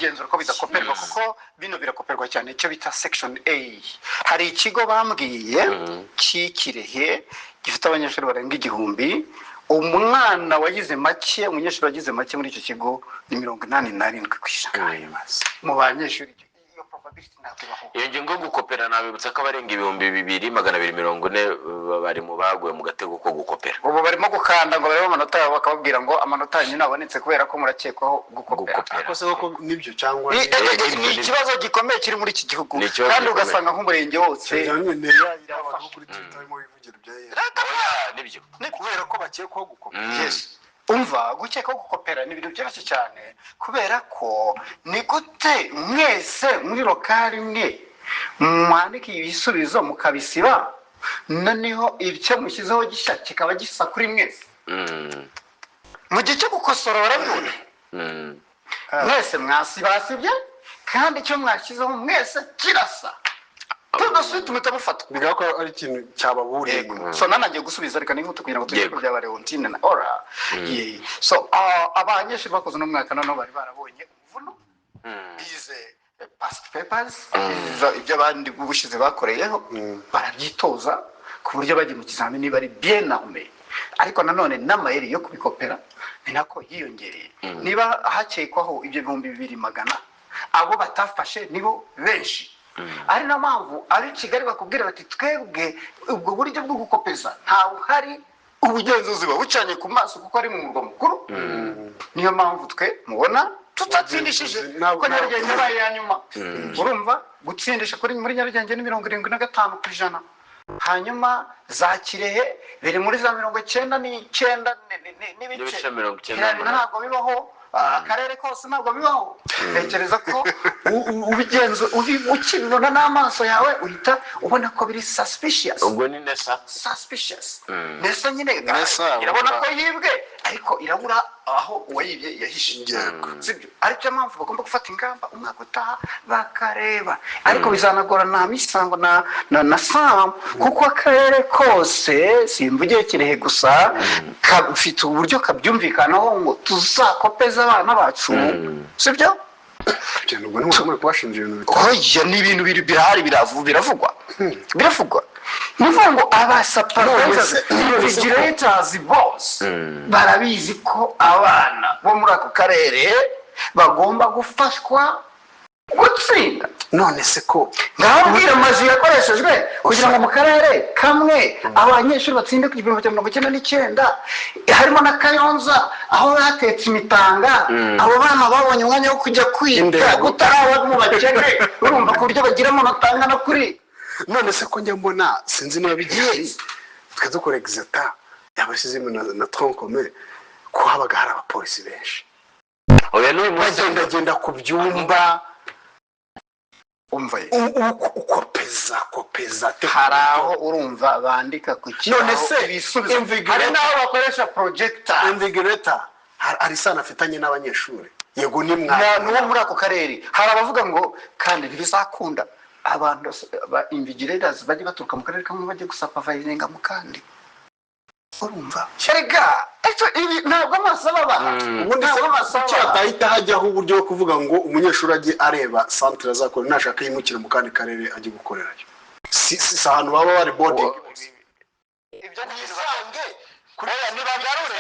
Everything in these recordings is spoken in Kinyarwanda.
kubigenzura ko bidakoperwa, kuko bino birakoperwa cyane, icyo bita section A. Hari ikigo bambwiye cy'i Kirehe gifite abanyeshuri barenga 1000. Umwana wagize make, umunyeshuri wagize make muri icyo kigo ni 87% mu banyeshuri. Iyo probability ntabwo ibaho. Iyo ngingo yo gukopera, nabibutsa ko abarenga 2240 bari mu baguye mu gatego ko gukopera. Ubu barimo gukanda ngo barebe amanota yabo, bakababwira ngo amanota yanyu ntabonetse kubera ko murakekwaho gukopera. Gukopera. Ariko se koko nibyo cyangwa? Ni ikibazo gikomeye kiri muri iki gihugu. Ni ikibazo Kandi gikomeye. ugasanga nk'umurenge wose Nyine ya abantu bo kuri Twitter barimo bivugira ibya Yesu. Oya, nibyo. Kubera ko bakekwaho gukopera. Yes. Umva, gukeka gukopera ni ibintu byoroshye cyane, kubera ko ni gute mwese muri local imwe mwandika ibisubizo mukabisiba, noneho icyo mushyizeho gishya kikaba gisa kuri mwese? Mu gihe cyo gukosora barabibona. Mwese mwasibasibye, kandi icyo mwashyizeho mwese kirasa, tudasubiye tumita mufatwa. Bigaragara ko ari ikintu cyababuriye inyuma. So nanangiye gusubiza, reka nihute kugira ngo tujye ku byaba Leontine na Ora. Yeah. So abanyeshuri bakoze uno mwaka noneho bari barabonye umuvuno, bize past papers, ibyo abandi ubushize bakoreyeho, barabyitoza ku buryo bagiye mu kizamini bari bien armé. Ariko nanone n'amayeri yo kubikopera ni nako yiyongereye. Niba hakekwaho ibyo 2100, abo batafashe nibo benshi. Ari na mpamvu ab'i Kigali bakubwira bati: "Twebwe ubwo buryo bwo gukopeza ntawe uhari, ubugenzuzi buba bucanye ku maso kuko ari mu murwa mukuru. Niyo mpamvu twe mubona tutatsindishije, kuko Nyarugenge yabaye iya nyuma." Urumva, gutsindisha kuri muri Nyarugenge ni 75%, hanyuma za Kirehe biri muri za 99 n'ibice N'ibice 98. Biriya bintu ntabwo bibaho. Akarere kose ntabwo bibaho. Tekereza ko ubigenza ukibibona n'amaso yawe uhita ubona ko biri suspicious. Ubwo ni NESA. Suspicious. NESA nyine NESA, irabona ko yibwe, ariko irabura aho uwayibye yahishe. Sibyo? Aricyo mpamvu bagomba gufata ingamba umwaka utaha bakareba. Ariko bizanagorana Misango na Sam, kuko akarere kose, simvugiye Kirehe gusa, kafite uburyo kabyumvikanaho ngo tuzakopeza abana bacu, sibyo? Cyane, ubwo ntimushobora kubashinja ibintu bitari. Oya, ni ibintu birahari, biravugwa, biravugwa. Ni ukuvuga ngo aba supervisors, invigilators bose barabizi ko abana bo muri ako karere bagomba gufashwa gutsinda. None se ko Ngaho mbwira amazu yakoreshejwe kugira ngo mu karere kamwe abanyeshuri batsinde ku gipimo cya 99, harimo na Kayonza aho batetse imitanga. Abo bana babonye umwanya wo kujya kwiga Indego. gutaraba mu bakene, urumva, ku buryo bagira amanota angana kuri None se ko njya mbona, sinzi niba bigihari, twe dukora exetat yabashyizemo na tronc commun, ko habaga hari abapolisi benshi Oya, n'uyu munsi. bagendagenda ku byumba? Umva ye. Ukopeza kopeza. Hari aho urumva bandika ku kibaho None se ibisubizo, hari n'aho bakoresha projector. Invigilator hari isano afitanye n'abanyeshuri? Yego, ni Na mwarimu. N'uwo muri ako karere. Hari abavuga ngo kandi ntibizakunda, abantu ba invigilators bajye baturuka mu karere kamwe bajye gusupervisinga mu kandi. Urumva erega, ejo ibi ntabwo amaso ababa. Ubundi se Ntabwo amaso kuki ababa. hatahita hajyaho uburyo bwo kuvuga ngo umunyeshuri ajye areba centre azakora, nashaka yimukire mu kandi karere ajye gukorerayo? Si ahantu baba bari boarding? Ibyo ni Wisange kuri Nibagarure.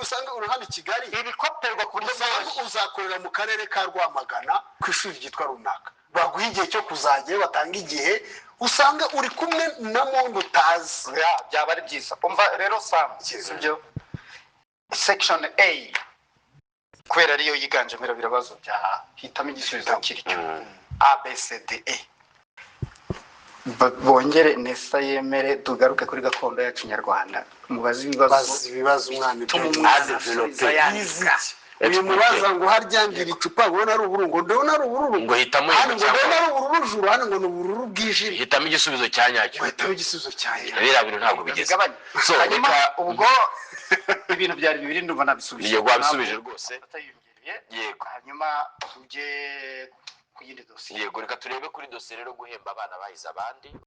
usange uruhande i Kigali Ibikoperwa ku buryo usange bworoshye. Uzakorera mu karere ka Rwamagana ku ishuri ryitwa runaka, baguha igihe cyo kuzajyayo, batanga igihe, usanga uri kumwe na monde utazi. Ya, byaba ari byiza. Umva rero Sam, sibyo, section A kubera ariyo yiganjemo ibibazo bya hitamo igisubizo kiri cyo A, B, C, D, E. Bongere NESA yemere tugaruke kuri gakondo yacu nyarwanda, mubaze ibibazo. Bazi ibibazo umwana ibyo Tuma yize. umwana Adevelope. asubiza yandika. Uyu mubaza ngo harya ngira icupa, ubona ari ubururu, ngo ndabona ari ubururu. Ngo hitamo Hano yego ngo ndabona cyangwa ari ubururu juru, hano ngo ni ubururu bwijimye. Hitamo igisubizo cya nyacyo. Uhitamo igisubizo cya nyacyo. Biriya bintu ntabwo bigeze. Bigabanye. So, Hanyuma reka ubwo ibintu byari bibiri, ndumva nabisubije. Yego, wabisubije rwose. Atayiyongereye. Yego. Hanyuma tujye ku yindi dosiye. Yego, reka turebe kuri dosiye rero, guhemba abana bahize abandi.